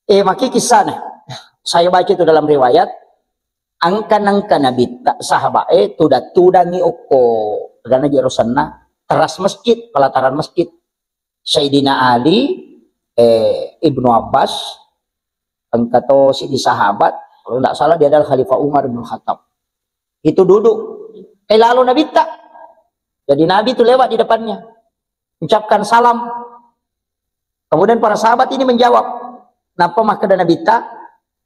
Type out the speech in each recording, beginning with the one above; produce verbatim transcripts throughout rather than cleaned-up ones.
Eh, maki kisahnya. Saya baca itu dalam riwayat, angka-angka nabitta, sahabat eh, tudang-tudangi okko, karena jerosanna, teras masjid, pelataran masjid. Sayyidina Ali, eh, Ibnu Abbas, engka to sidi sahabat, kalau tidak salah dia adalah Khalifah Umar bin Khattab. Itu duduk, eh, lalu nabitta. Jadi Nabi itu lewat di depannya, ucapkan salam. Kemudian para sahabat ini menjawab, napa makkeda nabitta,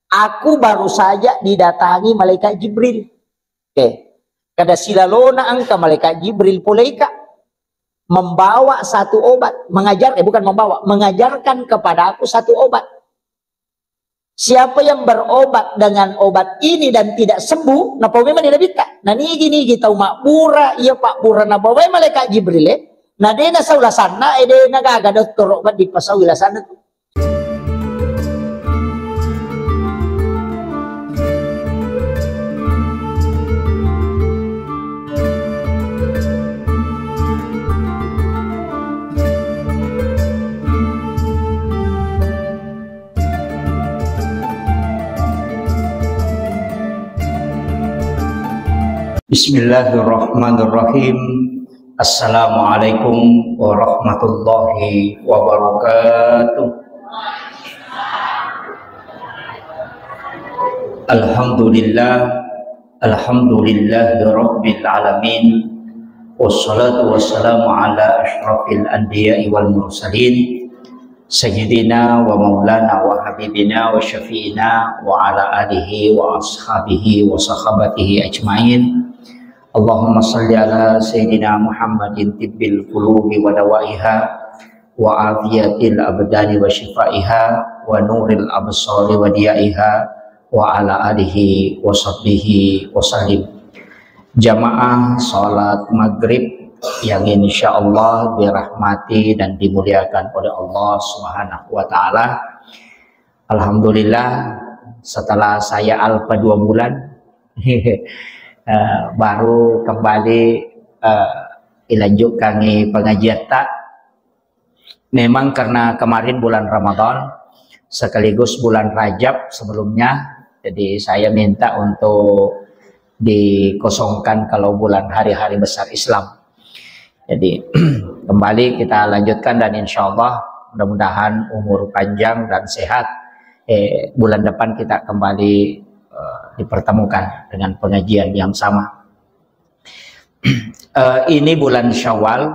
"Aku baru saja didatangi malaikat Jibril." Oke. Kada silalona engka malaikat Jibril poleka membawa satu obat, mengajar, eh, bukan membawa, mengajarkan kepada aku satu obat. Siapa yang berobat dengan obat ini dan tidak sembuh, napau memang dia nabitta. Nah, nigi-nigi tau mabbura, iya pabbura nabawa malaikat Jibril, eh. Nah, dena sau lasanna, eh, dena gaga dokter obat dipasau lasanna tu. Bismillahirrahmanirrahim. Assalamualaikum warahmatullahi wabarakatuh. Alhamdulillah, alhamdulillahi rabbil alamin. Wassalatu wassalamu ala asyrafil anbiya'i wal mursalin, sayyidina wa maulana wa habibina wa syafi'ina wa ala alihi wa ashabihi wa sahabatihi ajmain. Allahumma salli ala sayyidina Muhammadin tibbil qulubi wa dawaiha wa afiyatil abdani wa shifaiha wa nuril absari wa diyaiha wa ala alihi wa sahbihi wa sallim. Jamaah salat maghrib yang insya Allah dirahmati dan dimuliakan oleh Allah Subhanahu wa Ta'ala. Alhamdulillah, setelah saya alpa dua bulan, eh, baru kembali, eh, ilanjutkan pengajian ta. Memang karena kemarin bulan Ramadan, sekaligus bulan Rajab sebelumnya, jadi saya minta untuk dikosongkan kalau bulan hari-hari besar Islam. Jadi, kembali kita lanjutkan dan insya Allah mudah-mudahan umur panjang dan sehat. Eh, bulan depan kita kembali, eh, dipertemukan dengan pengajian yang sama. Eh, ini bulan Syawal,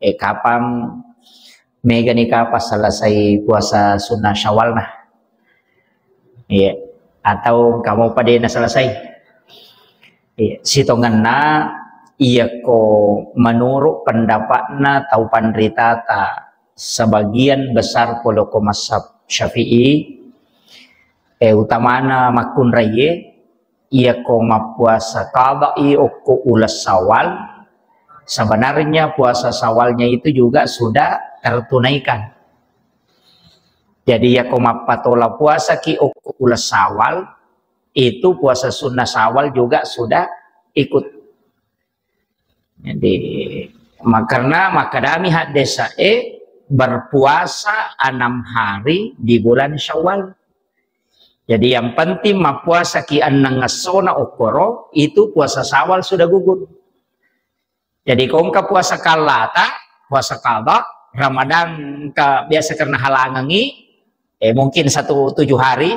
eh, kapang mega nika pas selesai puasa sunnah Syawal nah. Iya. Atau kamu pada na selesai? Iya. Sitongenna, iyako menurut pendapatna tau panritata sebagian besar poloko mazhab Syafi'i, eh, utamana makkunraiye, iyako mappuasa qada'i okko uleng Syawal, sebenarnya puasa Syawalnya itu juga sudah tertunaikan. Jadi, iyako mappatola puasaki okko uleng Syawal, itu puasa sunnah Syawal juga sudah ikut. Jadi, ma-, karena makkedami haddesae berpuasa enam hari di bulan Syawal. Jadi, yang penting mappuasaki enneng essona okkoro, itu puasa Syawal sudah gugur. Jadi, ko engka puasa kallata, puasa qada, Ramadan engka biasa karena halangangi, eh, mungkin satu tujuh hari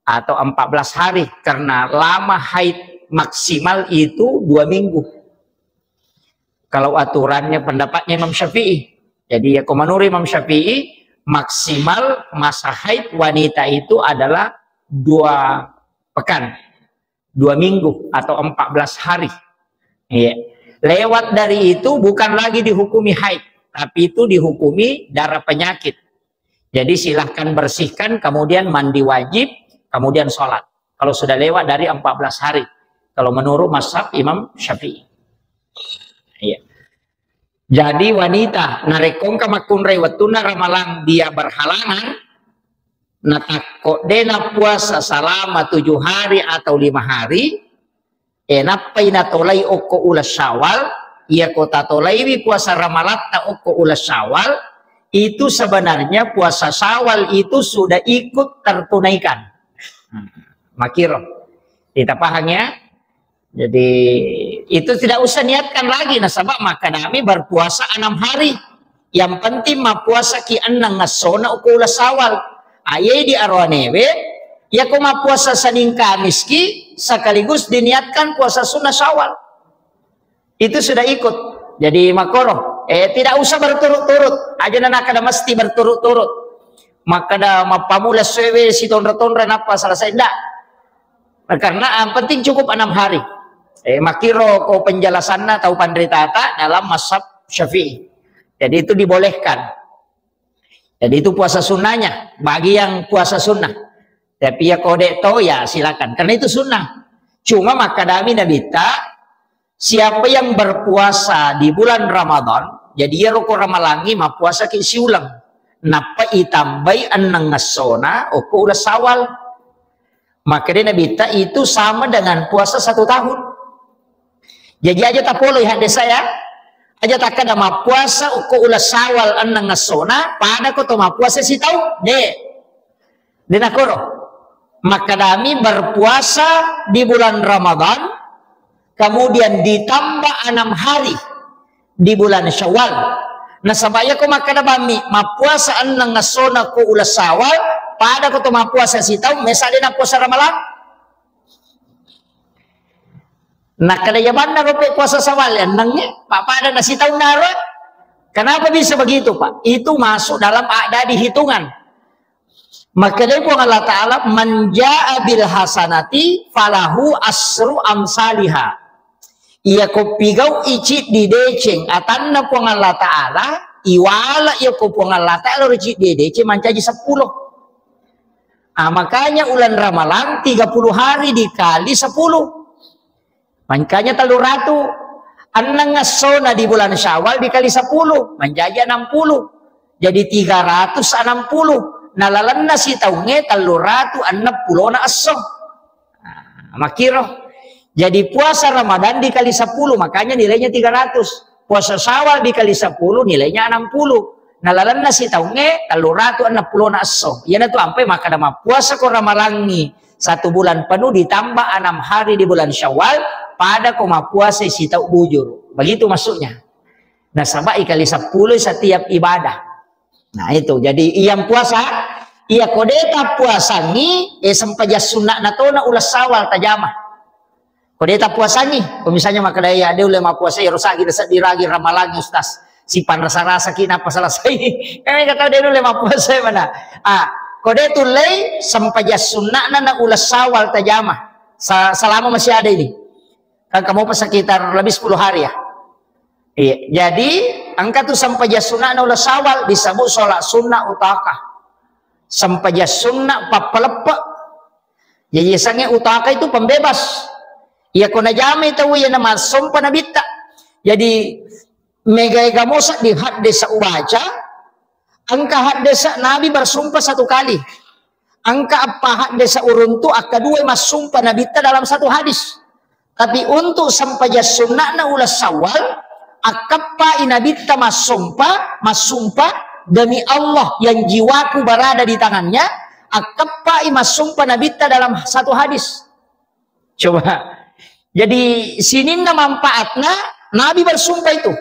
atau empat belas hari, karena lama haid maksimal itu dua minggu. Kalau aturannya pendapatnya Imam Syafi'i. Jadi, ya, ko menurut Imam Syafi'i, maksimal masa haid wanita itu adalah dua pekan, dua minggu atau empat belas hari. Iya. Lewat dari itu bukan lagi dihukumi haid, tapi itu dihukumi darah penyakit. Jadi, silahkan bersihkan, kemudian mandi wajib, kemudian sholat. Kalau sudah lewat dari empat belas hari, kalau menurut mazhab Imam Syafi'i. Iya. Jadi, wanita narekko engka makkunrai wettunna ramalang dia berhalangan, natakko de nappuasa selama tujuh hari atau lima hari, eh, nappai natolai okko uleng Syawal, iyako tatolaiwi puasa ramalatta okko uleng Syawal, itu sebenarnya puasa Syawal itu sudah ikut tertunaikan. Nah, makiro. Kita paham ya? Jadi, itu tidak usah niatkan lagi, nasaba makkedami berpuasa enam hari. Yang penting mappuasa ki enneng essona uko uleng Syawal. Aye di aroanewe, ya ko mappuasa Senin Kamis ki sekaligus diniatkan puasa sunnah Syawal. Itu sudah ikut. Jadi makoro, eh, tidak usah berturut-turut. Aja na kada mesti berturut-turut. Makkeda mappamula suewe sitonra-tonra nappa selesai. Ndak. Nah, karena yang penting cukup enam hari. Eh, makiro ko penjelasanna tau panritata dalam mazhab Syafi'i. Jadi itu dibolehkan. Jadi itu puasa sunnahnya bagi yang puasa sunnah. Tapi ya kode to ya silakan. Karena itu sunnah. Cuma makkedami Nabitta, siapa yang berpuasa di bulan Ramadan, jadi ya roko ramalangi mappuasa ki siuleng. Nappa itambai enneng essona okko uleng Syawal. Makkedai Nabitta itu sama dengan puasa satu tahun. Jadi aja tapoloi hadde saya. Aja takkeda mappuasa okko uleng Syawal enneng essona, pada ko to mappuasa sitaung. De. De nakoro. Makkedami berpuasa di bulan Ramadan, kemudian ditambah enam hari di bulan Syawal. Nasaba iya ko makkeda bammi mappuasa enneng essona ko uleng Syawal, pada ko to mappuasa sitaung, mesa de nappuasa Ramalang. Nakkeda iya banna rope puasa Syawal ennengnge, pa pada na sitaung naro. Kenapa bisa begitu, Pak? Itu masuk dalam adadi hitungan. Makkedai Puang Allah Ta'ala, "Man jaa bil hasanati falahu asru amsaliha." Iya ko pigau i ciddi deceng atanna Puang Allah Ta'ala, iwala iya ko Puang Allah Ta'ala ro ciddi deceng mancaji seppulo. Ah, makanya ulan Ramalang tiga puluh hari dikali sepuluh. Makanya tellu ratu. Enneng essona di bulan Syawal dikali sepuluh, mancaji enam puluh. Jadi tiga ratus enam puluh. Nalalenna sitaungnge tellu ratu enneng pulona esso. Nah, makiro. Jadi puasa Ramadan dikali sepuluh, makanya nilainya tiga ratus. Puasa Syawal dikali sepuluh, nilainya enam puluh. Nalalenna sitaungnge tellu ratu enneng pulona esso. Iyanatu ampai makkeda mappuasa ko ramalangi satu bulan penuh ditambah enam hari di bulan Syawal, pada ko mappuasa sitau bujur. Begitu maksudnya. Nasaba ikali sepuluh setiap ibadah. Nah, itu. Jadi, yang puasa, iya ko de tappuasangi, eh, sempajang sunna'na tona uleng Syawal tajama. Ko de tappuasangi, ko misalnya makkeda, "Ya, de ulle mappuasa, ero sagi seddi ragi ramalangi, Ustaz. Sipanrasa-rasa ki nappa selesai." Kan mereka tahu de ulle mappuasa mana. Ah, ko de tullei sempajang sunna'na na uleng Syawal tajama. Sa-, selama masih ada ini. Kan kamu pas sekitar lebih sepuluh hari ya. Iya, jadi engka tu sempajang sunna'na uleng Syawal disebut sholat sunnah utaqah. Sempajang sunnah pappaleppe. Jadi sange utaqah itu pembebas. Iya ko najamai tau iya na massompa nabitta. Jadi mega-ega mosa di hadde sa ubaca, engka hadde sa Nabi bersumpah satu kali. Engka eppa hadde sa uruntu akka dua massumpa nabitta dalam satu hadis. Tapi untuk sempajang sunna'na uleng Syawal, akkeppai nabitta massumpa, massumpa demi Allah yang jiwaku berada di tangannya, akkeppai massumpa nabitta dalam satu hadis. Coba. Jadi sininna manfaatna Nabi bersumpah itu.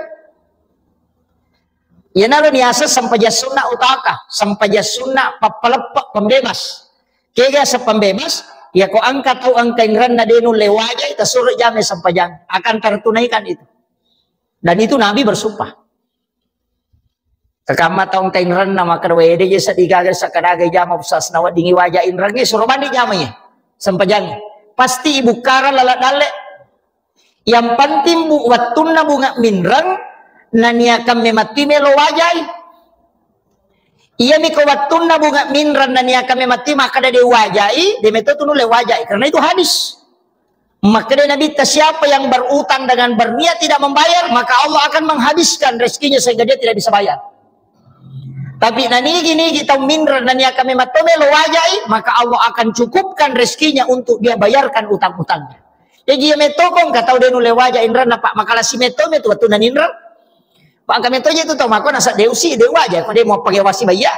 Iyanaro niaseng sempajang sunnah utaqah, sempajang sunnah pappaleppe, pembebas. Kega sepembebas, ya ko engka tau engka inrenna de nulle wajai, tasuro jamai sempajang, akan tertunaikan itu. Dan itu Nabi bersumpah. Kakamma tau engka inrenna makkeda, "Wede je seddi gaga sakadaga jama pusasna weddingi waja inrengnge, suro bandi jamai sempajangnge." Pasti ibukkarang laleng dalle. Yang penting bu, wettunna bunga minreng, naniakang mematui melo wajai. Iyami ko wettunna bunga minreng, naniakang mematui makkeda de wajai, de meto tu nulle wajai. Karena itu hadis. Makkeda Nabitta, siapa yang berutang dengan berniat tidak membayar, maka Allah akan menghabiskan rezekinya sehingga dia tidak bisa bayar. Tapi nanigi-nigi tau minreng, naniakang mematui melo wajai, maka Allah akan cukupkan rezekinya untuk dia bayarkan utang-utangnya. Jaji iya metto ko engka tau de nulle waja inrenna, Pak, makalasi metto metu wettunna ninreng. Maka metto je tu tau mako nasa deusi, deu aja ko de mau pakai wasi bayya.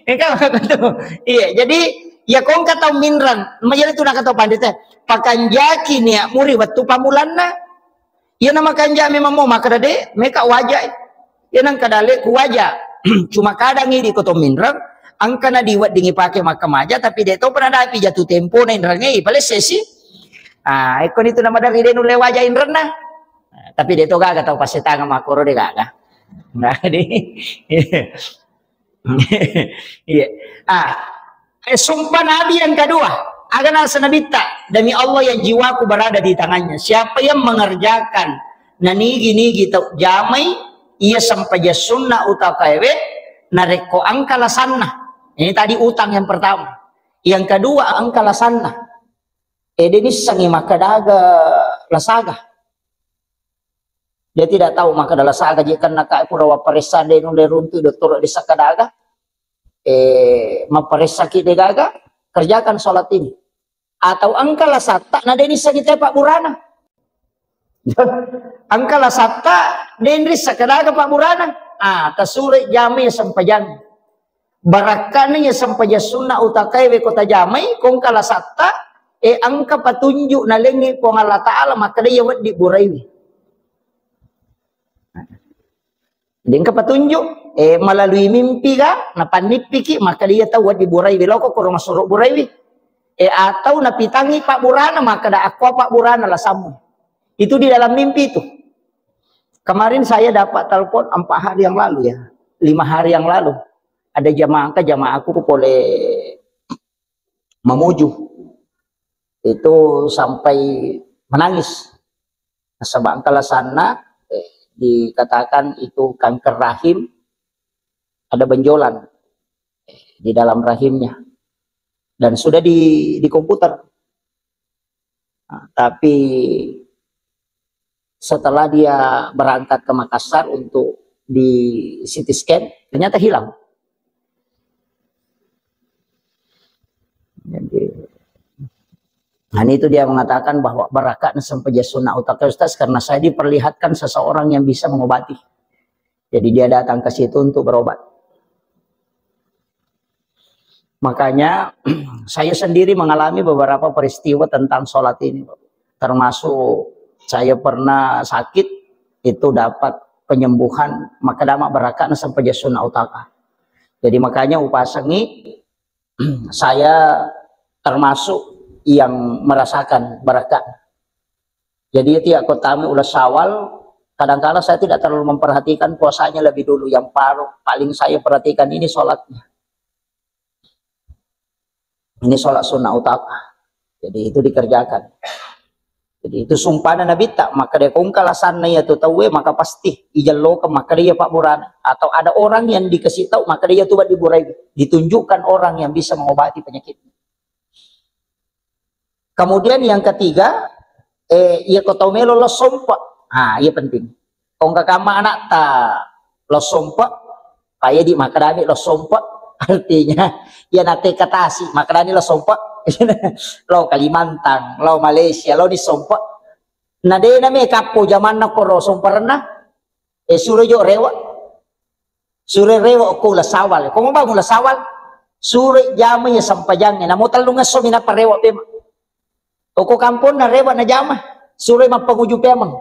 Eka mako tu. Iya, jadi ya kongka tau minreng, majari tu naka tau pandita. Pakanjaki niat muri wettu pamulanna. Iya nama kanja memang mau maka dade, meka waja. Iya nang kadale ku waja. Cuma kadang idi ko to minreng, angka na diweddingi pake makkamaja, tapi de to pernah dapi jatuh tempo na inrengei, pale sesi. Ah, eko ni tu nama dari de nulle waja inrenna. Tapi de to gaga tau pasetanga makoro de gaga. Nah, di, iya. Ah, eh, sumpah Nabi yang kedua. Aga nasa Nabitta, demi Allah yang jiwaku berada di tangannya. Siapa yang mengerjakan nanigi-nigi tau jamai, iya sempajang sunna utakaewe, narekko angka lasanna. Ini tadi utang yang pertama. Yang kedua, angka lasanna. Eh, de nissengi makkadaga lasaga. Dia tidak tahu makkada lasaga je kan naka pura wapparessa de nulle runtu dottoro de sakkadaga. Eh, mapparessaki de gaga, kerjakan sholat ini. Atau engka lasatta na de nissengi te pabburana. Engka lasatta de nrissa kadaga pabburana. Ah, tasure jamai sempajang. Barakkana iya sempajang sunna utakaewe ko tajamai, kongka lasatta, eh, engka patunjuk nalengngi Puang Allah Ta'ala, makkada iya wedding buraiwi. Jadi engka patunjuk, eh, melalui mimpi ga, napannippiki, makkada iya tau wedding buraiwi, loko koro masuro buraiwi. Eh, atau napitangi pabburana, makkada akko pabburana lasammu. Itu di dalam mimpi itu. Kemarin saya dapat telepon empat hari yang lalu ya, lima hari yang lalu. Ada jamaah, engka jamaahku pole Mamuju. Itu sampai menangis. Nasaba engka lasanna, eh, dikatakan itu kanker rahim, ada benjolan, eh, di dalam rahimnya. Dan sudah di, di komputer. Nah, tapi setelah dia berangkat ke Makassar untuk di C T scan, ternyata hilang. Jadi, nah, itu dia mengatakan bahwa barakat sempajang sunna utakae, Ustaz, karena saya diperlihatkan seseorang yang bisa mengobati. Jadi dia datang ke situ untuk berobat. Makanya, saya sendiri mengalami beberapa peristiwa tentang sholat ini, Pak. Termasuk saya pernah sakit, itu dapat penyembuhan, makkadama barakat sempajang sunna utaka. Jadi makanya upasengi, saya termasuk yang merasakan barakat. Jadi tiap kotami ulas Syawal, kadangkala saya tidak terlalu memperhatikan puasanya lebih dulu, yang paru-, paling saya perhatikan ini sholatnya. Ini sholat sunnah utama. Jadi itu dikerjakan. Jadi itu sumpahna Nabitta, makkada kongka lasanna iya tu tauwe, maka pasti ijellokeng, makkada iya pabburana. Atau ada orang yang dikasih tahu, makkada iya tu wedding burai. Ditunjukkan orang yang bisa mengobati penyakit. Kemudian yang ketiga, eh, iya ko tau melo lo sompa. Ah, iya penting. Kongka kamma anatta lo sompa, paya di makkadani lo sompa. Artinya, iya nate katasi, makkadani lo sompa. Lo Kalimantan, lo Malaysia, lo ni sompa. Na dena me kappo jamanna ko ro somparenna. Eh, suro jo rewa. Suro rewa ko ulas Syawal. Ko mabang ulas Syawal, suro jamai sempajang. Namo tellung esso minappa rewa pema. Oko kamponna rewa najama, suroi mappanguju pemeng.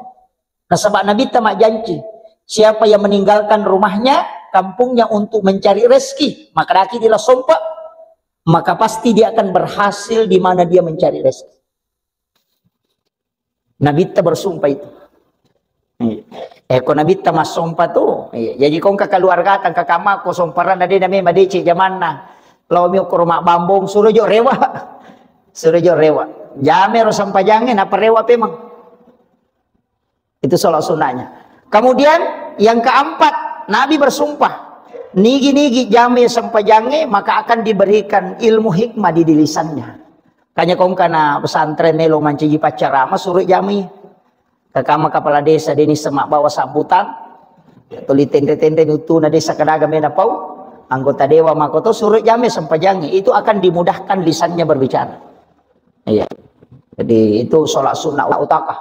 Nasaba Nabitta majjanci, siapa yang meninggalkan rumahnya, kampungnya untuk mencari rezeki, maka daki di lo sompa, maka pasti dia akan berhasil di mana dia mencari rezeki. Nabitta bersumpah itu. Iya. Eh, ko Nabitta massompa tu. Iya. Jadi kongka keluarga tang kakamma ko somparanna de name madeceng jamanna. Lao mi ko rumah bambong, suro jo rewa. Suro jo rewa. Jame ro sempajange, napa rewa pemang. Itu sholat sunnahnya. Kemudian yang keempat, Nabi bersumpah, nigi-nigi jame sempajange, maka akan diberikan ilmu hikmah di, di lisannya. Kanya kongka na pesantren melo mancaji paccarama, suro jame. Kakama kepala desa deni semak bawa sambutan, tuli tenre-tenre nutuna desa kadaga mena pau, anggota dewan makoto suro jame sempajangi, itu akan dimudahkan lisannya berbicara. Iya. Jadi itu sholat sunnah utakah.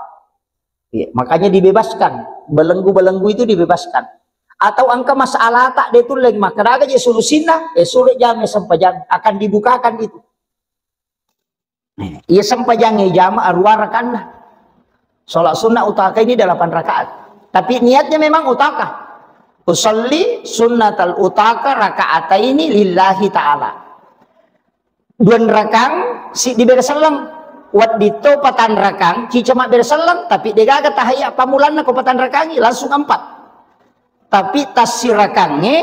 Iya, makanya dibebaskan. Belenggu-belenggu itu dibebaskan. Atau engka masalah tak dia tulleng, maka daga je solusinna, eh, sore jam sempajang akan dibukakan itu. Iya, sempajang jama arua rakanna. Sholat sunnah utaka ini delapan rakaat. Tapi niatnya memang utaka. Usalli sunnatal utaka rakaataini lillahi ta'ala. Dua rakang, si di bereselleng. Wadditto patan rakang, cica ma bereselleng, tapi degaga tahayya pamulanna ko patan rakangi, langsung empat. Tapi tassirakangnge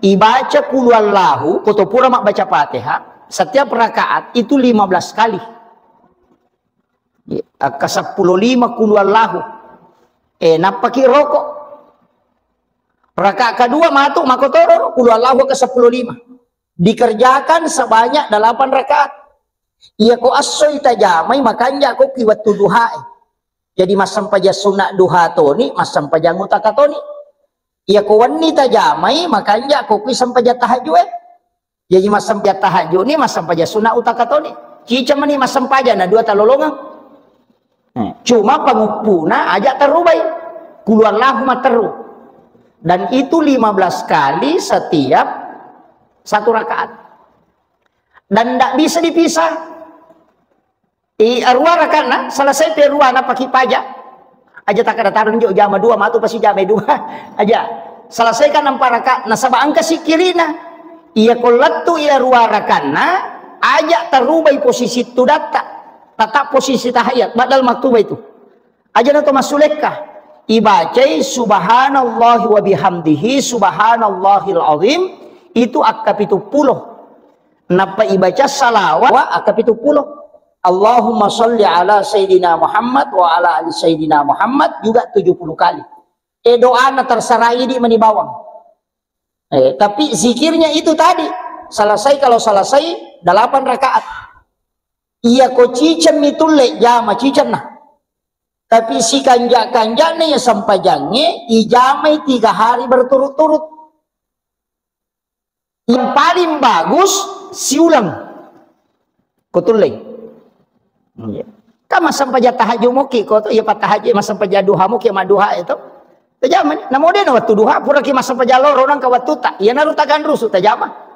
ibaca qul huwallahu, koto pura mabbaca Fatihah, setiap rakaat itu lima belas kali. Akka seppulo lima qul huwallahu. Eh, nappaki roko. Rakaat kedua matu makotoro qul huwallahu ke seppulo lima. Dikerjakan sebanyak delapan rakaat. Iya ko assoi tajamai makanja ko ki wettu duhae. Jadi massempajang sunna duha toni, massempajang utaka toni. Iya ko wenni tajamai, makanja ko kui sempajang tahajud e. Jadi massempajang tahajud ni, massempajang sunna utaka toni. Cica mani massempajang na dua talolongeng. Eh, cuma panguppuna aja terrubai. Qul huwallahu matteru. Dan itu lima belas kali setiap satu rakaat. Dan ndak bisa dipisah. I arua rakanna, selesai pe arua na paki paja. Aja takada tarung jo jama dua, matu pasi jama dua. Aja. Selesaikan empat rakaat, nasaba engka sikirina. Iya ko lettu iya arua rakanna, aja tarubai posisi tudatta. Tetap posisi tahiyat, badal maktuba itu. Aja na to massulekka. Ibacai subhanallahi wa bihamdihi, subhanallahil azim, itu akka pitu pulo. Nappa ibaca salawat wa akka pitu pulo. Allahumma salli ala Sayyidina Muhammad wa ala ali Sayyidina Muhammad juga tujuh puluh kali. Eh, doana terserah idi mani bawang. Eh, tapi zikirnya itu tadi. Selesai, kalau selesai, delapan rakaat. Iya ko ciceng mi tulle jama cicenna. Tapi sikanja-kanjana ya sempajangnge, ijamai tiga hari berturut-turut. Yang paling bagus siuleng. Ko tullei. Iya. Kan massempajang tahajud moki ko to, iya pattahajud, massempajang duha moki, madduha itu. Tajama ni. Namo de na wettu duha, puraki massempajang loro nangka wettu ta. Iya naru taganrusu tajama.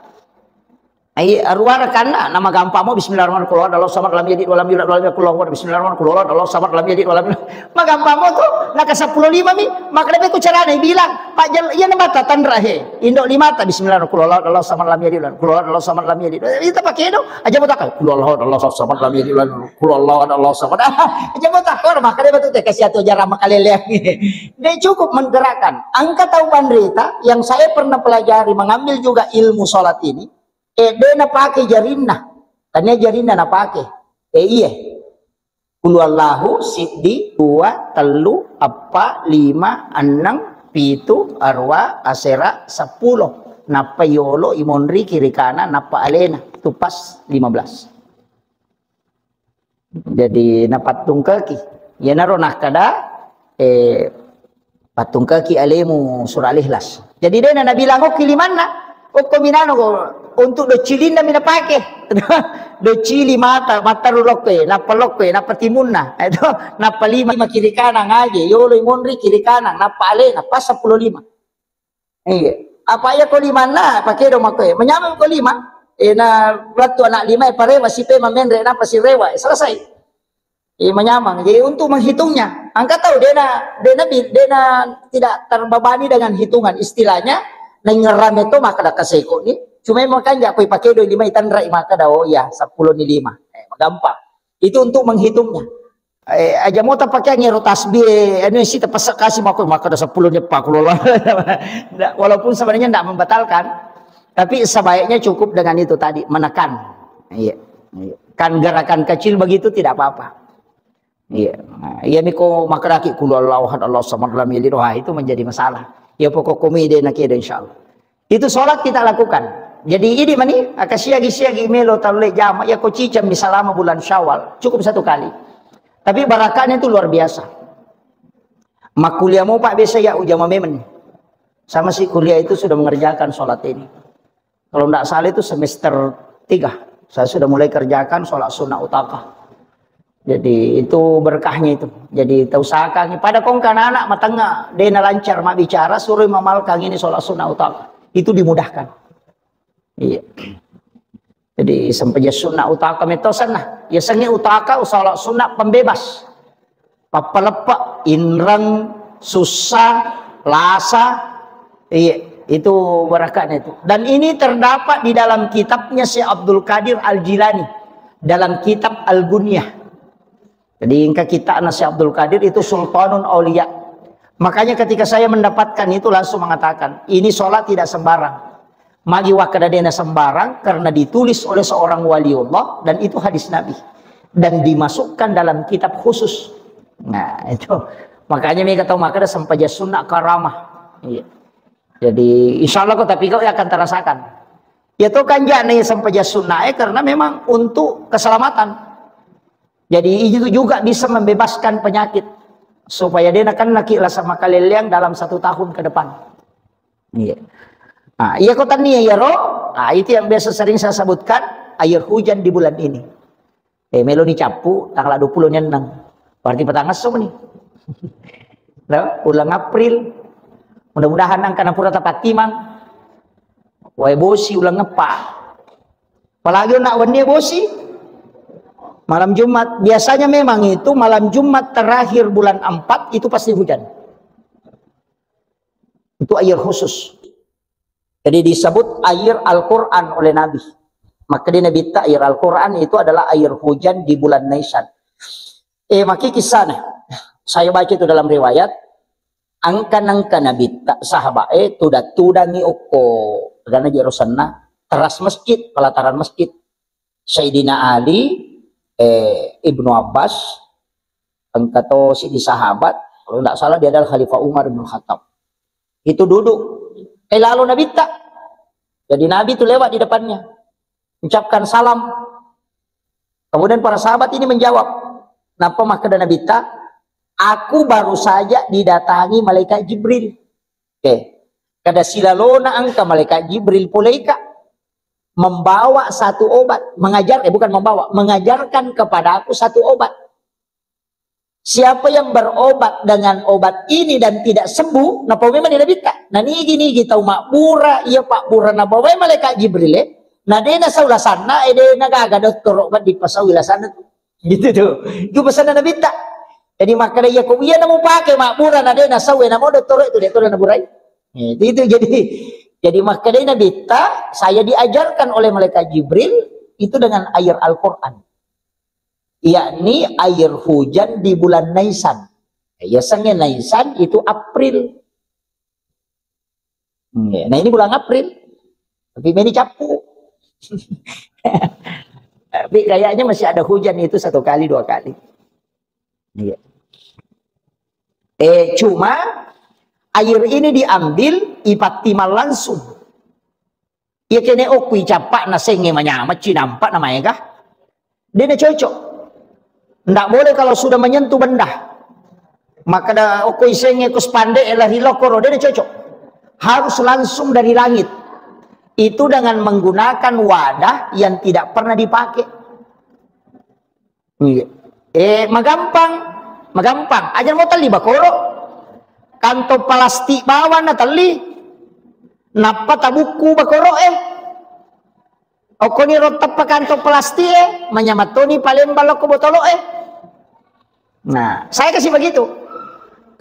Ai arua rakanna, nama gampang mo bismillahirrahmanirrahim, qul huwallahu ahad, Allahu samad, lam yalid walam yulad, walam yakul lahu kufuwan ahad, bismillahirrahmanirrahim, qul huwallahu ahad, Allahu samad, lam yalid walam yulad. Maggampang mo tu, naka seppulo lima mi, makkeda be ku carana bilang. Pajjal, iya na mata tanra he. Indo lima ta bismillahirrahmanirrahim, qul huwallahu ahad, Allahu samad, lam yalid walam yulad, qul huwallahu ahad, Allahu samad, lam yalid. Ita pakedo, aja mo takka, qul huwallahu ahad, Allahu samad, lam yalid walam yulad, qul huwallahu ahad, Allahu samad. Aja mo takka, makanya betul te kasih atau jarang makaleleang. Dia cukup menggerakkan. Engka tau panrita yang saya pernah pelajari mengambil juga ilmu sholat ini, eh, de na pakai jarinna. Tania jarinna na pakai. Eh, iya. Qul huwallahu siddi, dua, tellu, eppa, lima, enneng, pitu, arua, asera, seppulo. Nappa yolo imonri kiri kanan, nappa alena. Itu pas lima belas. Jadi napattungkeki. Iyanaro nakkeda, eh, pattungkeki alemu surah Al-Ikhlas. Jadi dena nabilang okki limanna, okko minano ko untuk docilinna mi napake. Docili mata, matteru lokko e, nappa lokko e, nappa timunna. Itu nappa lima, lima kiri kanan aja, yolo monri kiri kanan, nappa alena, pas seppulo lima. Iya. Apa iya ko limanna, pakedo makko e. Menyameng ko lima, eh, na lettu anak lima, eh, parewa sipe mamenre, nappa sirewa, eh, selesai. Eh, menyameng. Jadi untuk menghitungnya, engka tau dena, dena bi-, dena tidak terbebani dengan hitungan. Istilahnya, nengngerame to maka da kaseko ni. Cuma makanja ko ipakedo lima itanrai maka da, oh iya, seppulo ni lima. Eh, gampang. Itu untuk menghitungnya. Eh, aja mo tapakeang ero tasbih, eh, anu si tapasa kasi mako, maka da seppulo ni pa kulola. Nda, walaupun sebenarnya ndak membatalkan, tapi sebaiknya cukup dengan itu tadi, menekan. Iya. Iya. Kan gerakan kecil begitu tidak apa-apa. Iya. Nah, iya miko makaraki qul huwallahu ahad, Allahu samad, lam yalid, wah, itu menjadi masalah. Ya pokok komide na keda insyaallah. Itu sholat kita lakukan. Jadi ini mani, aka siagi-siagi melo talle jama, ya ko ciceng mi selama bulan Syawal, cukup satu kali. Tapi barakahnya itu luar biasa. Makkuliah mo pak biasa ya ujama memang. Sama si kuliah itu sudah mengerjakan sholat ini. Kalau ndak salah itu semester tiga, saya sudah mulai kerjakan sholat sunnah utaka. Jadi itu berkahnya itu. Jadi tausahakan pada kongka anak matengnga de nalancar mabbicara, suroi mamalkan ini sholat sunnah utama. Itu dimudahkan. Iya. Jadi sempajang sunnah utaka metto senna. Ya sengnge utaka sholat sunnah pembebas. Pappaleppe, inreng, susah, lasa. Iya, itu barakatnya itu. Dan ini terdapat di dalam kitabnya Syekh Abdul Qadir Al-Jilani dalam kitab Al-Gunyah. Jadi engka kitabna Syekh Abdul Qadir itu Sultanun Aulia. Makanya ketika saya mendapatkan itu langsung mengatakan, ini sholat tidak sembarang. Magi wakkeda dena sembarang karena ditulis oleh seorang waliullah dan itu hadis Nabi dan dimasukkan dalam kitab khusus. Nah, itu makanya mega tau makkeda sempajang sunnah karamah. Iya. Jadi insya Allah kau tapi kau akan terasakan. Ya tuh kan jana ya sempajang sunnah eh karena memang untuk keselamatan. Jadi itu juga bisa membebaskan penyakit supaya dena kan lagi rasa makaleleang dalam satu tahun ke depan. Iya. Nah, iya kota nih ya ro. Nah, itu yang biasa sering saya sebutkan air hujan di bulan ini. Eh, melo ni cappu tanggal dua puluh enam. Berarti petang esso nih. Loh, bulan April. Mudah-mudahan angka pura tepat timang. Wae bosi ulang ngepa. Apalagi nak wenni bosi. Malam Jumat. Biasanya memang itu malam Jumat terakhir bulan empat itu pasti hujan. Itu air khusus. Jadi disebut air Al-Quran oleh Nabi. Maka di Nabi ta air Al-Quran itu adalah air hujan di bulan Naisan. Eh, maki kisahnya. Saya baca itu dalam riwayat. Angka-angka Nabi ta sahabat eh tuda-tudangi okko. Karena jerosanna teras masjid, pelataran masjid. Sayyidina Ali, eh, Ibnu Abbas, engka to sidi sahabat, kalau tidak salah dia adalah Khalifah Umar bin Khattab. Itu duduk, eh lalu Nabi ta. Jadi Nabi itu lewat di depannya, ucapkan salam. Kemudian para sahabat ini menjawab, napa makkeda Nabi ta? Aku baru saja didatangi malaikat Jibril. Oke. Kada silalona engka malaikat Jibril poleka membawa satu obat, mengajar eh bukan membawa, mengajarkan kepadaku satu obat. Siapa yang berobat dengan obat ini dan tidak sembuh, napa memang Nabi ta. Nah nigi-nigi tau mabbura, iya pabbura nabawa malaikat Jibril eh. Nah dena sau lasanna, eh dena gaga dottoro kan dipasaui lasanna tu. Gitu tuh. Itu pesanna Nabi ta. Jadi makkeda iya ko iya namu pake mabbura na dena sau eh namo dottoro itu dia tuh naburai. Itu, itu jadi jadi makkedai Nabi ta, saya diajarkan oleh malaikat Jibril itu dengan air Al-Quran. Yakni air hujan di bulan Naisan. Ya sengnge Naisan itu April. Nah ini bulan April. Tapi meni cappu. Tapi kayaknya masih ada hujan itu satu kali dua kali. Iya. Eh cuma air ini diambil ipattimang langsung. Iya kene okku icappa na sengnge manyamacci nampa na maega. Dena cocok. Ndak boleh kalau sudah menyentuh benda. Maka da okko isengnge ko spandek lari lokoro dena cocok. Harus langsung dari langit. Itu dengan menggunakan wadah yang tidak pernah dipakai. Iya. Eh, magampang, magampang. Aja mau tali bakoro. Kantong plastik bawang na tali. Nappa tabukku bakoro eh. Okkoni rottappa kantong plastik eh, manyamattoni palembang lokko botolo eh. Nah, saya kasih begitu.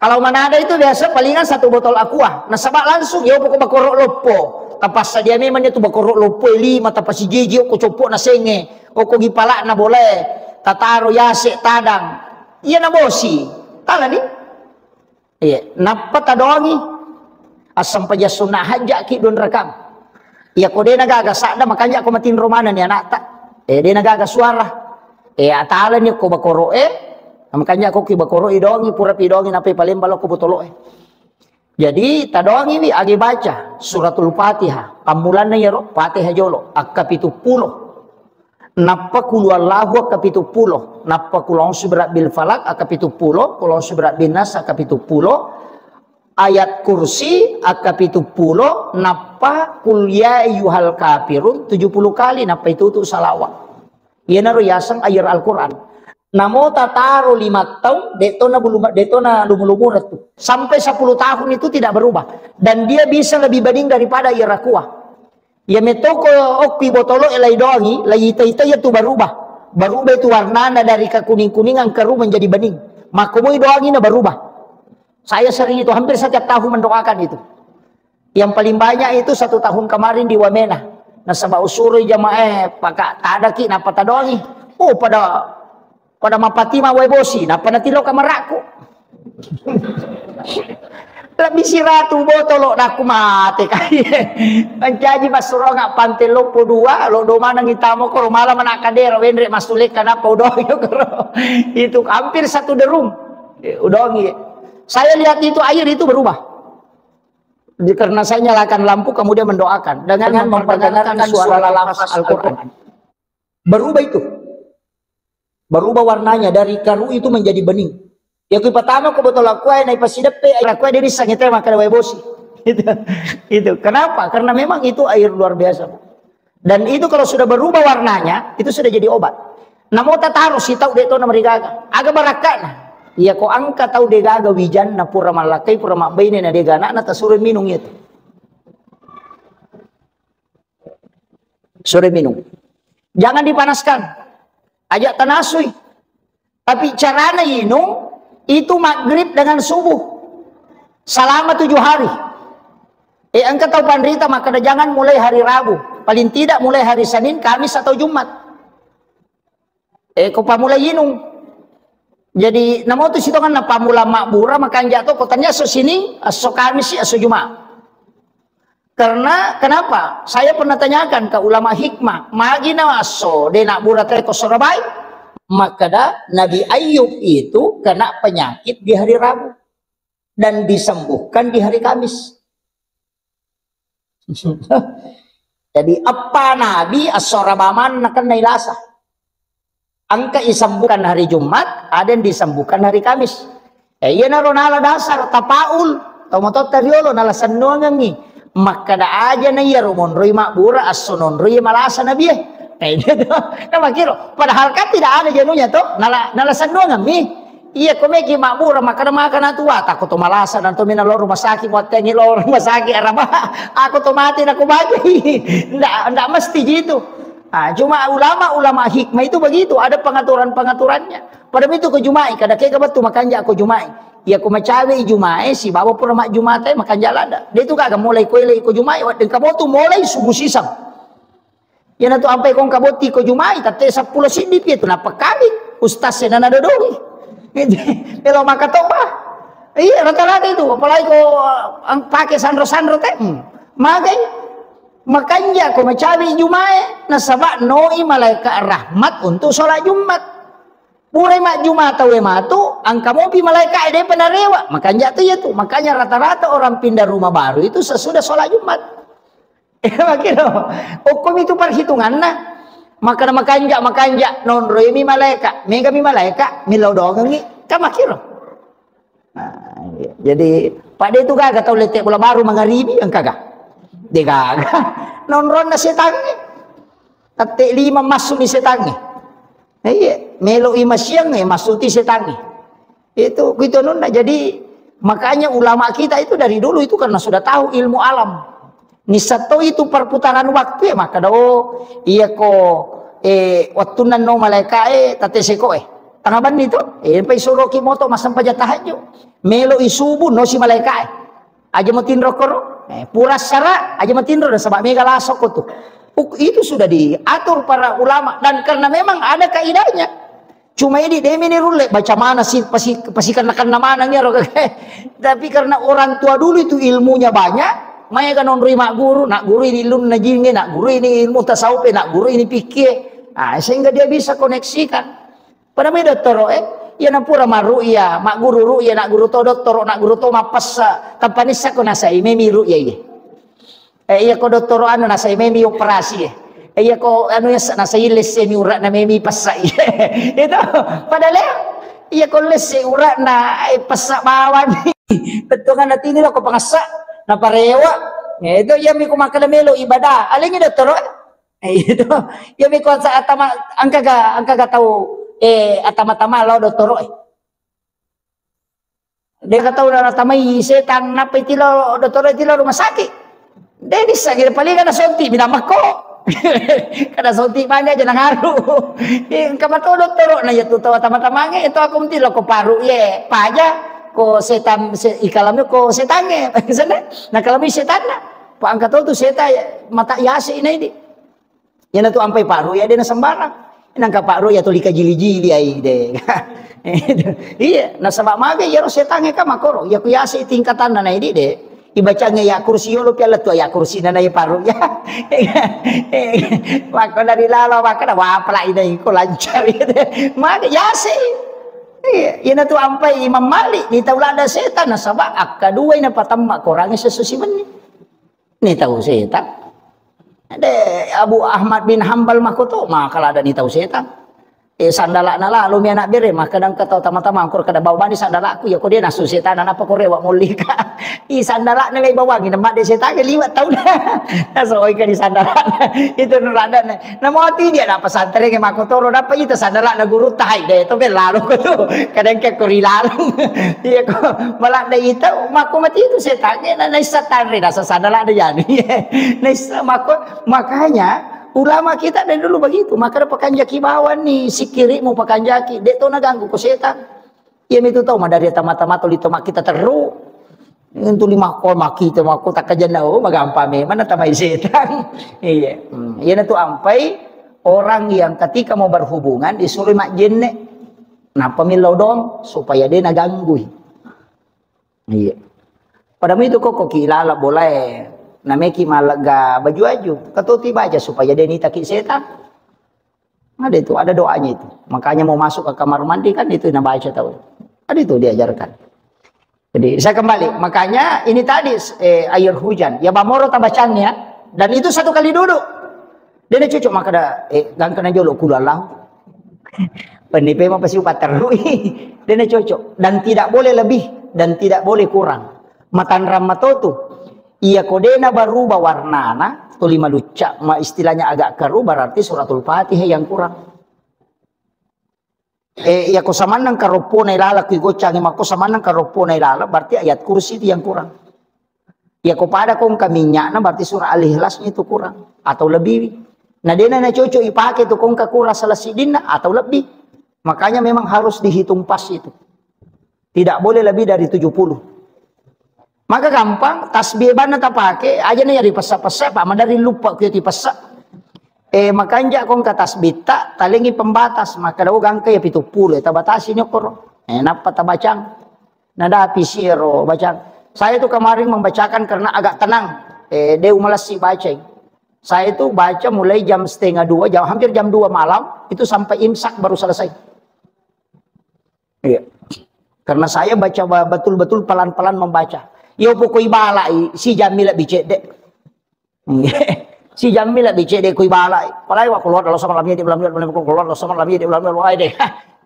Kalau Manado itu biasa palingan satu botol aqua. Nasaba langsung ya pokok bakoro loppo. Tapassadia memang itu bakoro loppo eh lima tapasijiji okko coppo na sengnge. Okko gipala na boleh. Tataro yase tadang. Iya na bosi. Tala ni. Iya, nappa tadoangi. Assempajang sunna hajjaki dua rakang. Iya ko dena gaga sadda makanja ko matinro maneng ni anakta. Eh dena gaga suara. Eh atalani ko bakoro eh. Makanja ko ki bakoro idongi pura pidongi nape palemba lo ko botolo eh. Jadi tadoangi wi agi baca suratul Fatihah. Pammulanna yaro Fatihah jolo akka pitu pulo. Nappa kulu Allahu akka pitu pulo, nappa kulu a'udzu birabbil falaq akka pitu pulo, kulu a'udzu birabbin nas akka pitu pulo, ayat kursi akka pitu pulo, nappa kul ya ayyuhal kafirun tujuh puluh kali, nappa itutu salawat. Iyanaro yaseng ayat Al-Quran. Namo tataro lima tahun, de' to na bulu-, de' to na lumu-lumureng tu. Sampai sepuluh tahun itu tidak berubah. Dan dia bisa lebih bening daripada iya rakua. Iya metoko okki botolo e lai doangi, lai ita-ita iya tu berubah. Berubah itu warnana dari kekuning-kuningan keru menjadi bening. Makkomoi doangi na berubah. Saya sering itu, hampir setiap tahun mendoakan itu. Yang paling banyak itu satu tahun kemarin di Wamena. Nasaba usuroi jamaah, eh, paka tadaki, napa tadoangi. Oh, pada, pada mapati ma wae bosi, napa natilo kamaraku. Lebih siratu botolo, nakku mate kai. Mancaji massuronga pante loppo dua, lo do maneng itamo koro malam anak kadera, wenre masulekka napa udoangi koro. Itu hampir satu derum. Eh, udoangi. Saya lihat itu air itu berubah. Di-, karena saya nyalakan lampu, kemudian mendoakan dengan memperdengarkan suara lafaz Al-Quran. Berubah itu. Berubah warnanya dari keru itu menjadi bening. Ya, kui pertama ko botol aqua, naik pasideppe, aqua dia bisa ngete makan wae bosi. Itu, itu. Kenapa? Karena memang itu air luar biasa. Dan itu kalau sudah berubah warnanya, itu sudah jadi obat. Namo tataro sitau de' to na marigaga. Aga barakka'na. Iya ko engka tau de' gaga wijanna pura mallakkai, pura mabbaine na de' gaga anakna, tasuro minum itu. Sore minum. Jangan dipanaskan. Ajak tanasui. Tapi carana inung itu maghrib dengan subuh. Selama tujuh hari. Eh, engka tau panrita makkeda jangan mulai hari Rabu. Paling tidak mulai hari Senin, Kamis atau Jumat. Eh, ko pammula inung. Jadi, namo tu sitonganna pammula mabbura, makanja to, ko tania esso Sining, esso Kamis, esso Jumat. Karena, kenapa? Saya pernah tanyakan ke ulama hikmah, magi na esso de' nabbura te ko Sorabai? Makkeda Nabi Ayub itu kena penyakit di hari Rabu dan disembuhkan di hari Kamis. Jadi, eppa Nabi esso Rabu manna kennai lasa. Engka isembuhkan hari Jumat, ada yang disembuhkan hari Kamis. Eh, iyanaro nala dasar tapaul, tau matotta riolo nala sennuangengngi. Makkeda aja na iyaro monroi mabbura, esso nonroi malasa Nabie. Eh, dia tuh, kan makkiro. Padahal kan tidak ada jenuhnya toh, nala, nala sennuangemmi. Iya, ko meki mabbura, makkeda maka na tua, takko to malasa, na to mina lo rumah sakit, muattengi lo rumah sakit, araba, ako to mati, na ko bagi. Ndak, ndak mesti gitu. Ah, cuma ulama-ulama hikmah itu begitu, ada pengaturan-pengaturannya. Pada itu ko Jumai, kada kega betul makanja ko Jumai. Iya, ko macawe Jumai, sibawa pura mak Jumate, makanja lada. Dia itu kagak mulai ko ele ko Jumai, waddeng kamu tuh mulai subuh sisang. Iyanatu ampai kong kabotti ko Jumai, tette seppulo siddi pi tu, nappa kami, ustaz e nana dodoi. Melo makatoba. Iya, rata-rata itu, apalagi ko, ang, pake sanro-sanro te. Hmm. Magai, makanja ko macawi Jumai, nasaba noi malaikat rahmat untuk sholat Jumat. Purai majjuma tauwe matu, angka mopi malaika e depa narewa. Makanja tu iya tu. Makanya rata-rata orang pindah rumah baru itu sesudah sholat Jumat. Makiro. Okkomi tu perhitunganna. Makana makanja, makanja, nonroi mi malaika, mega mi malaika, millau doangengi. Kan makiro. Nah, iya. Jadi, pada itu gaga tau lete bola baru mangaribi, engka ga? De gaga. Nonronna setangnge. Tette lima massu ni setangnge. Nah, iya, melo i masiang, eh, massuti setangnge. Itu, gitu nonna. Jadi, makanya ulama kita itu dari dulu itu karena sudah tahu ilmu alam. Nissatto itu perputaran waktu ya, maka do, iya ko, eh, wattunna no malaika, eh, tate seko, eh. Tengah banni to, eh, pai suroki moto massempajang tahajud. Melo i subuh, no si malaika, eh. Aja matinro koro, eh, pura sara, aja matinro, nasaba mega lasoko tu. Uk-, itu sudah diatur para ulama, dan karena memang ada kaidahnya. Cuma ini demi ni rulle, baca mana sih, pasi-, pasikanna-kanna maneng ya, ro. Tapi karena orang tua dulu itu ilmunya banyak, mega nonroi magguru, nak guru ini ilmu najinge, nak guru ini ilmu tasawuf, nak guru ini fikih. Ah, sehingga dia bisa koneksikan. Pada mai dottoro, eh, iya napura marru'ya, magguru ru'ya, nak guru to dottoro, nak guru to mappessa, tanpa nissa ko nasai memi ru'ya iye. Eh, iya ko dottoro anu nasai memi operasi, eh. Eh, iya ko anu ya nasai lesse mi urak na memi pessa iye. Itu, padahal, eh, iya ko lesse urak na, eh, pessa bawang. Bettuanna tini lo ko pangessa, na parewa. Ya, itu iya mi ko makkeda melo ibadah. Alengi dottoro, eh. Eh, itu. Iya mi ko sa-, atama, angkaga, angkaga tau, Eh, atama-tama lao dottoro eh. Deka tau natamai setang nappa itilo dottoro, itilo rumah sakit. De' nisseng, paling kada sonti' mi namakko. Kada sonti' mani aja nangaru. Engka mato dottoro na iya tu tau atama-tamange itu aku menti lo ko paru ye paja ko setan se, ikalame ko setange. Sana na kalame setanna. Pa engka tau tu setan mata yase ina idi. Iyana tu ampai paru ya de' na sembarang. Nangka paru ya tuli kajili-jili ai de'. Iya, nasaba' mage iyaro setange ka makoro. Ya ku yase tingkatanna na idi de'. Ibacangnge ya kursi yolo piala tu ya kursi na na ya paru ya. Maka dari lalo maka na wapala ina iko lancar gitu. Mage yase. Iya, iyana tu ampai Imam Malik di taulada setan nasaba' akka dua ina patamma korangnge sesusi benni. Ni tau setan. De' Abu Ahmad bin Hambal makoto, maka lada ni tau setan. Eh, sandala'na lalo mi anak bere, maka dang kata tama-tama angkor kada bawa bani sandala'ku, ya ko de' nasu setan, napa ko rewa mollika. I sandala'na lei bawangi, nama de' setan, liwat tau na. Naso oi ka di sandala'na. Itu nurada na. Namo ati dia na pesantren ke makotoro, napa ita sandala'na guru tahai de', to belalo ko tu. Kadang ke ko rilalung. Iya ko, maladde ita, mako mati itu setan, na, naissa tanre, nasa sandala'na jani. Naissa mako, makanya ulama kita dari dulu begitu, maka ada pakanjaki bawang ni, sikirimu pakanjaki, de' to naganggu ko setan. Iya mitu tau madari tama-tama tuli tama kita teru. Itu lima ko makita mako tak kajenna, oh, magampang memang natamai setan. Iya. Hmm. Iyana tu ampai orang yang ketika mau berhubungan disuruh majjenne. Napa millau dong supaya de' naganggui. Iya. Pada itu kok ki lala bolae, nameki malega baju-baju. Katoti baca supaya de' nitaki setan. Ada itu, ada doanya itu. Makanya mau masuk ke kamar mandi kan itu nabaca tahu. Ada itu diajarkan. Jadi saya kembali, makanya ini tadi eh, air hujan. Ya bamoro tabacanya dan itu satu kali duduk. De' na cocok maka ada eh, gangkana jolo kula Allah. Pendipe mau pasti upaterui. De' na cocok dan tidak boleh lebih dan tidak boleh kurang. Matanrang matotu. Iya ko de' na berubah warnana, tuli malucca, ma istilahnya agak keruh, berarti suratul Fatihah yang kurang. Eh, iya ko samannang karoppo na ilala, kui goccangi mako samannang karoppo na ilala, berarti ayat kursi itu yang kurang. Iya ko pada ko engka minyakna, berarti surah Al-Ikhlas itu kurang atau lebih. Nah, de' na cocok ipake tu ko engka kurang salah sidinna atau lebih. Makanya memang harus dihitung pas itu. Tidak boleh lebih dari tujuh puluh. Maka gampang, tasbih banna tapake, aja na yari pessa-pessa, Pak, madari lupa ku yati pessa. Eh, makanja ko engka tasbih ta, talengi pembatas, maka dau gangka ya pitu puluh, tabatasi nyokoro. Eh, nappa tabacang. Nadapi siro bacang. Saya itu kemarin membacakan karena agak tenang. Eh, deu malessi bacai. Saya itu baca mulai jam setengah dua, jam, hampir jam dua malam, itu sampai imsak baru selesai. Iya. Karena saya baca ba-, betul-betul pelan-pelan membaca. Yo pokoi balai, si jammi lebih cedde. Si jammi lebih cedde kui balai. Palai wa keluar dalam sama lamnya di dalam dalam keluar dalam sama lamnya di dalam dalam deh.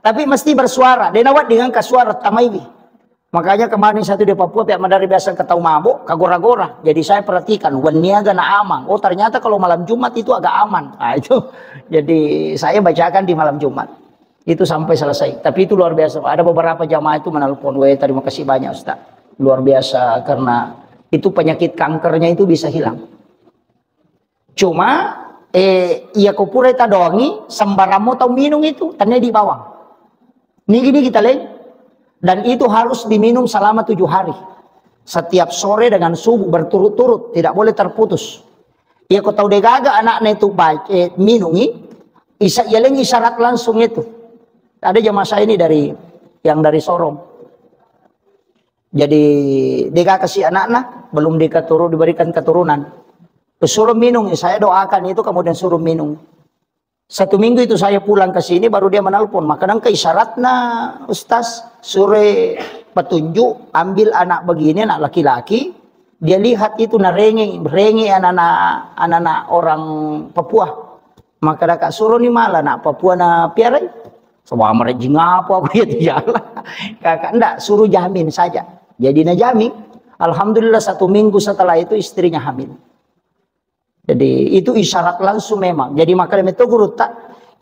Tapi mesti bersuara. Dia nawat dengan ke suara tamaiwi. Makanya kemarin satu di Papua pihak madari biasa ketau mabuk, kagora-gora. Jadi saya perhatikan, wenniaga na amang. Oh ternyata kalau malam Jumat itu agak aman. Nah, itu. Jadi saya bacakan di malam Jumat. Itu sampai selesai. Tapi itu luar biasa. Ada beberapa jamaah itu menelpon, "Weh, terima kasih banyak, Ustaz. Luar biasa karena itu penyakit kankernya itu bisa hilang." Cuma, eh, iya ko pura tadoangi, sembarang mo tau minum itu, tania di bawang. Nigi-nigi taleng. Dan itu harus diminum selama tujuh hari. Setiap sore dengan subuh berturut-turut, tidak boleh terputus. Iya ko tau degaga anaknya itu baca, eh, minungi, isa, iya lagi syarat langsung itu. Ada jamaah saya ini dari, yang dari Sorong. Jadi degaga si anaknya, belum dikaturu-, diberikan keturunan. Suruh minum, saya doakan itu kemudian suruh minum. Satu minggu itu saya pulang ke sini, baru dia menelpon. Maka nangka isyaratna, Ustaz, sure petunjuk, ambil anak begini, anak laki-laki. Dia lihat itu narenge, renge anak-anak, anak-anak orang Papua. Maka daka suruh ni malah anak Papua na piarai. Semua merejing apa aku ya tiala. Kakak ndak, suruh jamin saja. Jadi na jamin. Alhamdulillah satu minggu setelah itu istrinya hamil. Jadi itu isyarat langsung memang. Jadi maka demikian itu guru tak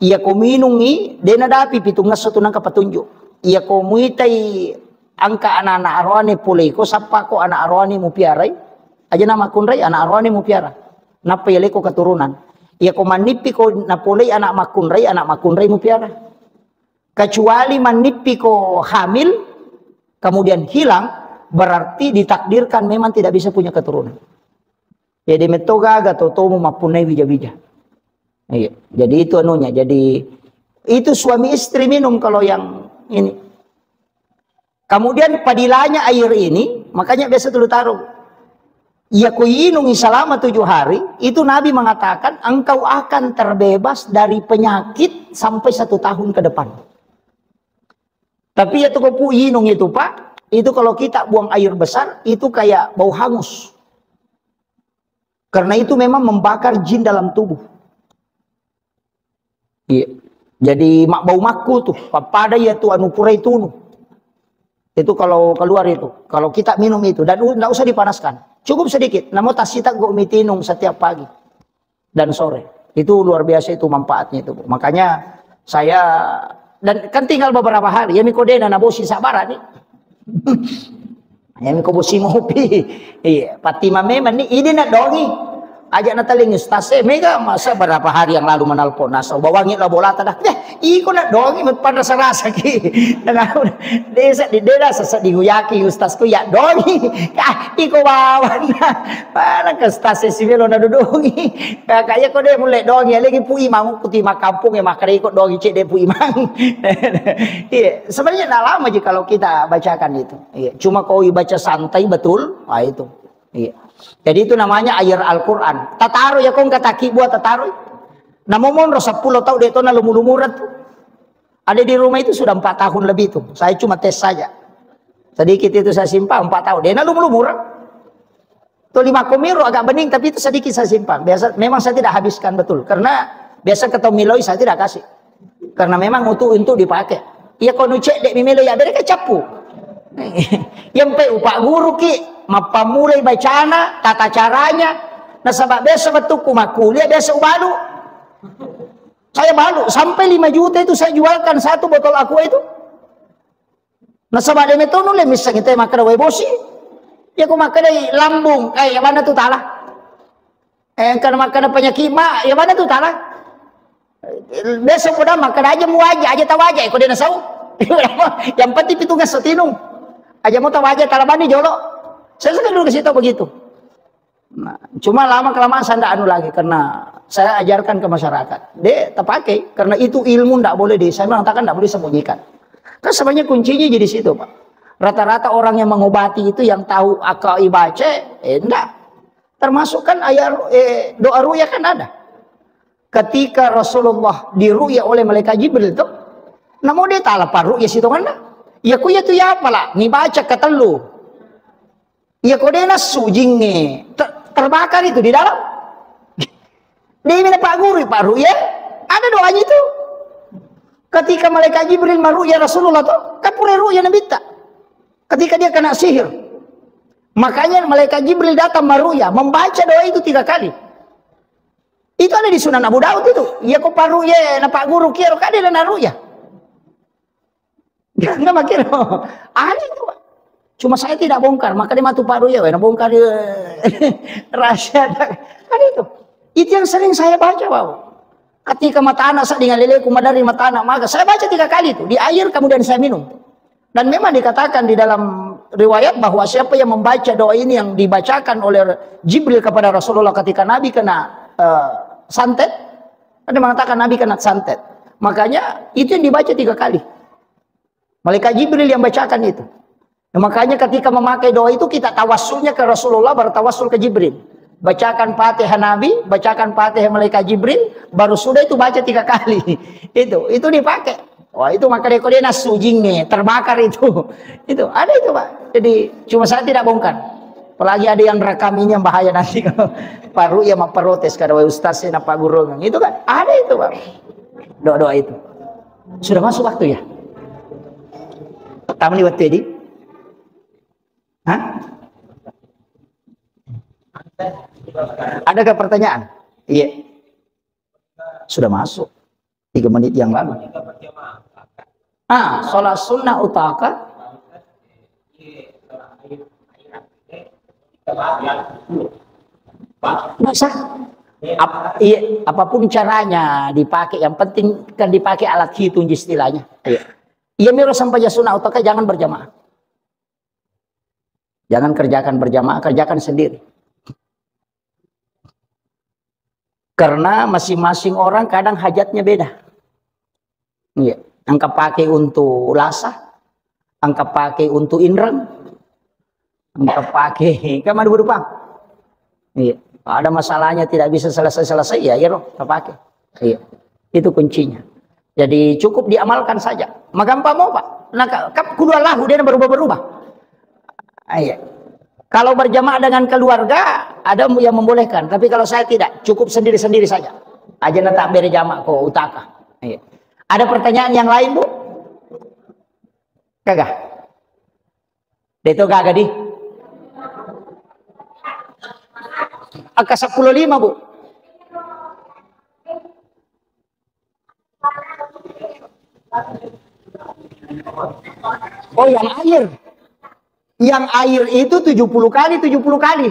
Iya ko minungi, de nadapi pitungngesso tu nangka patunjuk. Iya ko muitai angka anak-anak aroane polei ko, sappa ko anak aroane mupiarai, aja nama kunrai anak aroane mupiara. Nappa yaleko keturunan. Iya ko mannippi ko napolei anak makkunrai, anak makkunrai mupiara. Kecuali mannippi ko hamil, kemudian hilang, berarti ditakdirkan memang tidak bisa punya keturunan. Jadi metto gaga totomu mappunnai wija-wija. Iya. Jadi itu anunya. Jadi itu suami istri minum kalau yang ini. Kemudian padilanya air ini, makanya biasa dulu taruh. Iya kuinungi selama tujuh hari, itu Nabi mengatakan engkau akan terbebas dari penyakit sampai satu tahun ke depan. Tapi ya tuh kopu inung itu, Pak, itu kalau kita buang air besar, itu kayak bau hangus. Karena itu memang membakar jin dalam tubuh. Iya. Jadi mak bau makku tuh, pada ya tuh anu purai tunu. Itu kalau keluar itu, kalau kita minum itu dan nggak usah dipanaskan, cukup sedikit. Namun tasita go mitinung setiap pagi dan sore. Itu luar biasa itu manfaatnya itu, Bu. Makanya saya, dan kan tinggal beberapa hari, ya mikodena na bosi sabara nih. Ya miko bosi mopi. Iya, Fatima memang nih, ini nak dongi. Aja nataling ustaz, eh, mega masa berapa hari yang lalu menelpon nasa bawangi la bolata dah. Eh, iko nak dongi pada serasa ki. Desa di desa sasa diguyaki ustaz ku ya dongi. Ah, iko bawan. Mana ke ustaz si melo na dudungi. Kakak ya kode mulai dongi lagi pui mau kuti makampung ya makare iko dongi cek de pui mang. Iya, sebenarnya nggak lama aja kalau kita bacakan itu. Iya, cuma kau baca santai betul, ah itu. Iya. Jadi itu namanya air Al-Quran. Tataro ya kong kataki buat tataro. Namo monro sepuluh tahun dia tuh lumu-lumuran tuh. Ada di rumah itu sudah empat tahun lebih tuh. Saya cuma tes saja. Sedikit itu saya simpan empat tahun. Dia lumu-lumuran. Tuh lima komiro agak bening tapi itu sedikit saya simpan. Biasa memang saya tidak habiskan betul karena biasa ketemu miloi saya tidak kasih. Karena memang untuk untuk dipakai. Iya kono cek dek mimelo ya bere kecappu. Yang pe upak guru ki mappamulai bacana, tata caranya. Nasaba biasa betukku makkuliah biasa ubalu. Saya balu sampai lima juta itu saya jualkan satu botol aqua itu. Nasaba de metonu le misseng te makkeda wae bosi. Ya ko makkeda lambung, eh ya mana tu tala. Eh, karena makkeda penyakit ma, ya mana tu tala. Besok udah makkeda aja mu aja, aja tahu aja, ko de nasau. Yang penting pitungngesso tinung. Aja mau tahu aja tala bani jolo. Saya suka dulu kasih tahu begitu. Nah, cuma lama kelamaan saya ndak anu lagi karena saya ajarkan ke masyarakat. De terpakai karena itu ilmu ndak boleh di saya mengatakan ndak boleh sembunyikan. Kan sebenarnya kuncinya jadi situ, Pak. Rata-rata orang yang mengobati itu yang tahu akal ibace, eh, enggak. Termasuk kan ayat eh, doa ru'ya kan ada. Ketika Rasulullah diru'ya oleh malaikat Jibril tuh, namo dia tala paru'ya situ kan? Ya ku ya tu ya apalah, ni baca ketellu. Iya ko de nassu jingnge, ter- terbakar itu di dalam. Dewi na Pak Guru, Pak Ru'ya, ada doanya itu. Ketika malaikat Jibril maru'ya Rasulullah tuh, kan pura ru'ya Nabitta. Ketika dia kena sihir. Makanya malaikat Jibril datang maru'ya, membaca doa itu tiga kali. Itu ada di Sunan Abu Daud itu. Iya ko Pak Ru'ya, na Pak Guru kiaro kade na ru'ya. Nggak makin ada itu, Pak. Cuma saya tidak bongkar, maka dia matu Pak Ru'ya, wena bongkar dia. Rahasia. Ada itu. Itu yang sering saya baca, Pak. Ketika mata anak saya dengan leleku madari mata anak maka saya baca tiga kali itu di air kemudian saya minum. Dan memang dikatakan di dalam riwayat bahwa siapa yang membaca doa ini yang dibacakan oleh Jibril kepada Rasulullah ketika Nabi kena eh, santet, ada mengatakan Nabi kena santet. Makanya itu yang dibaca tiga kali. Malaikat Jibril yang bacakan itu. Nah, makanya ketika memakai doa itu kita tawassulnya ke Rasulullah baru tawassul ke Jibril. Bacakan Fatihah Nabi, bacakan Fatihah malaikat Jibril, baru sudah itu baca tiga kali. Itu, itu dipakai. Wah, itu maka dia nassu jingnge, terbakar itu. Itu ada itu, Pak. Jadi cuma saya tidak bongkar. Apalagi ada yang rekam ini yang bahaya nanti kalau Pak Ru'ya memprotes kada wae ustaz saya nampak guru itu kan ada itu, Pak. Doa-doa itu. Sudah masuk waktu ya? Tamu ni waktu ini? Hah? Adakah pertanyaan? Iya. Sudah masuk. Tiga menit yang lalu. Ah, sholat sunnah utaka. Bisa. Ap- iya, apapun caranya dipakai, yang penting kan dipakai alat hitung istilahnya. Iya. Iya, miro sampajang sunnah utaka jangan berjamaah. Jangan kerjakan berjamaah, kerjakan sendiri. Karena masing-masing orang kadang hajatnya beda. Iya, engka pakai untuk lasa, engka pakai untuk inreng, engka pakai, kan ada berupa. Iya, ada masalahnya tidak bisa selesai-selesai, ya, iya, roh, tak pakai. Iya, itu kuncinya. Jadi cukup diamalkan saja. Magampang mau, Pak. Nah, ka- kap kudu Allahu, dia berubah-berubah. Ah, iya. Kalau berjamaah dengan keluarga, ada yang membolehkan. Tapi kalau saya tidak, cukup sendiri-sendiri saja. Aja na tak berjamaah ko utaka. Iya. Ada pertanyaan yang lain, Bu? Kagak? Deto kagak di? Angka sepuluh lima, Bu. Oh, yang air. Yang air itu tujuh puluh kali, tujuh puluh kali.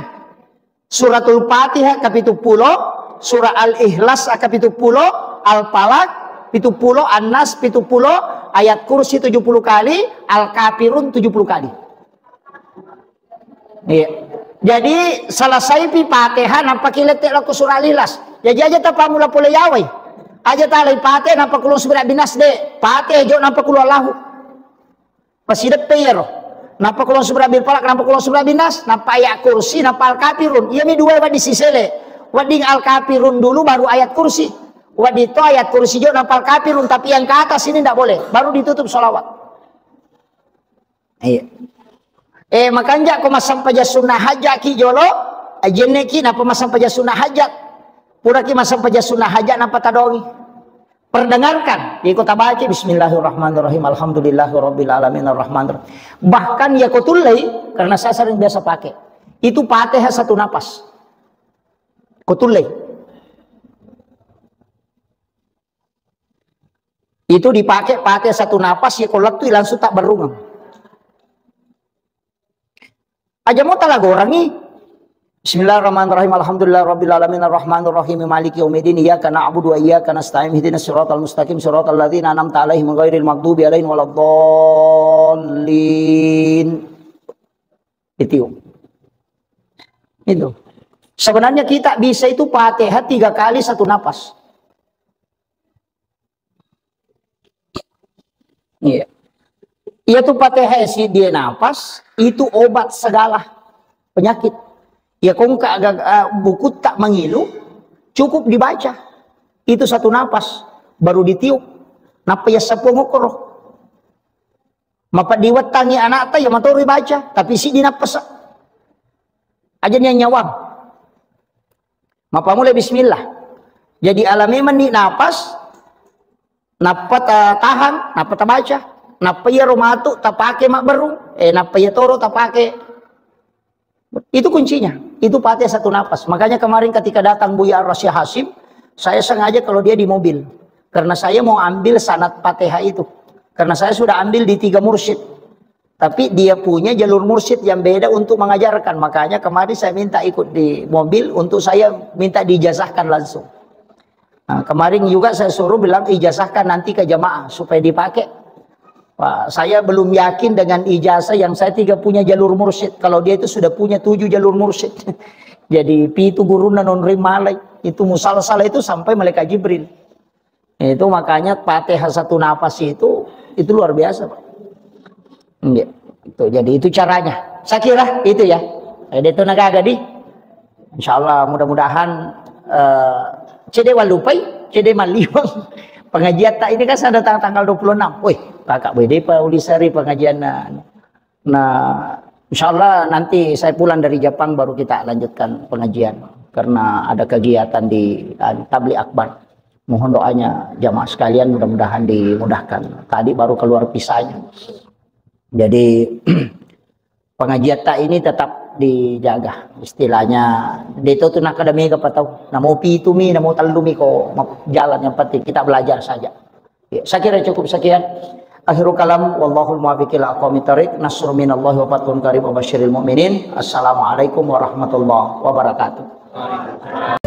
Suratul Fatihah kapitu pulo, surah Al-Ikhlas kapitu pulo, Al-Falaq pitu pulo, An-Nas pitu pulo, Ayat Kursi tujuh puluh kali, Al-Kafirun tujuh puluh kali. Iya. Jadi, selesai pi Fatihah, nampa kilette lako surah Al-Ikhlas. Jadi, aja tapammula pole yawai. Aja talai Fatihah, nampa kulon subira binas de. Fatihah jo, nampa kulo Allahu. Pasideppe iyaro. Nampa kulon subira bil Falaq, nampa kulon subira binas, nampa Ayat Kursi, nampa Al-Kafirun. Iya mi dua wedding sisele. Wedding Al-Kafirun dulu, baru Ayat Kursi. Wedding to Ayat Kursi jo, nampa Al-Kafirun. Tapi yang ke atas ini ndak boleh. Baru ditutup salawat. Iya. Eh, makanja ko massampajang sunnah hajjaki jolo, ajenneki napa massampajang sunnah hajat. Puraki massampajang sunnah hajat napa tadongi. Perdengarkan, iko tabaca bismillahirrahmanirrahim, alhamdulillahirabbil alamin, arrahmanirrahim. Bahkan ya ko tullei, karena saya sering biasa pakai. Itu Fatihah satu napas. Ko tullei. Itu dipakai, pakai satu napas, ya, kalau lettu langsung tak berungang. Aja mau talagorangi. Bismillahirrahmanirrahim. Alhamdulillahirabbil alamin, arrahmanirrahim, maliki yaumiddin, iyyaka na'budu wa iyyaka nasta'in, ihdinas siratal mustaqim, siratal ladzina an'amta alaihim ghairil maghdubi alaihim waladdallin. Itu. Itu. Sebenarnya kita bisa itu Fatihah tiga kali satu napas. Iya. Iya tu Fatihah si dia napas, itu obat segala penyakit. Ya kongka agak, ah, buku tak mengilu, cukup dibaca. Itu satu napas, baru ditiup. Napa ya sepuluh ngokoro. Mapa diwettangi anakta ya matoro baca, tapi si dinapas. Aja nia nyawang. Mapamula bismillah. Jadi alami meni napas, nappa ta-, tahan, nappa tabaca, nappa iya ro matu tapake mabberu, eh, nappa iya toro tapake. Itu kuncinya. Itu Fatihah satu napas. Makanya kemarin ketika datang Buya Rasya Hasim, saya sengaja kalau dia di mobil. Karena saya mau ambil sanad Fatihah itu. Karena saya sudah ambil di tiga mursyid. Tapi dia punya jalur mursyid yang beda untuk mengajarkan. Makanya kemarin saya minta ikut di mobil untuk saya minta diijazahkan langsung. Nah, kemarin juga saya suruh bilang ijazahkan nanti ke jamaah supaya dipakai. Wah, saya belum yakin dengan ijazah yang saya tiga punya jalur mursyid. Kalau dia itu sudah punya tujuh jalur mursyid. Jadi pitu guruna non rimalai. Itu musalsal itu sampai malaikat Jibril. Itu makanya Fatihah satu napas itu, itu luar biasa, Pak. Iya, itu, jadi itu caranya. Saya kira itu ya. Jadi itu nagaga di. Insya Allah mudah-mudahan, eh, cede walupai, cede maliwang. Pengajian tak ini kan sudah tang-, tanggal dua puluh enam. Wih, kakak bede pa ulisari pengajian. Nah, insya Allah nanti saya pulang dari Jepang baru kita lanjutkan pengajian. Karena ada kegiatan di, ah, Tabligh Akbar. Mohon doanya jamaah sekalian, mudah-mudahan dimudahkan. Tadi baru keluar visanya. Jadi, pengajian tak ini tetap dijaga. Istilahnya, deto tu nakkeda mega patau. Namo pitu mi, namo tellu mi ko ma-, jalan, yang penting kita belajar saja. Ya, saya kira cukup sekian. Akhirul kalam, wallahul muwaffiq ila aqwamit thariq. Nasrun minallahi wa fathun qarib wa basyiril mu'minin. Assalamualaikum warahmatullahi wabarakatuh.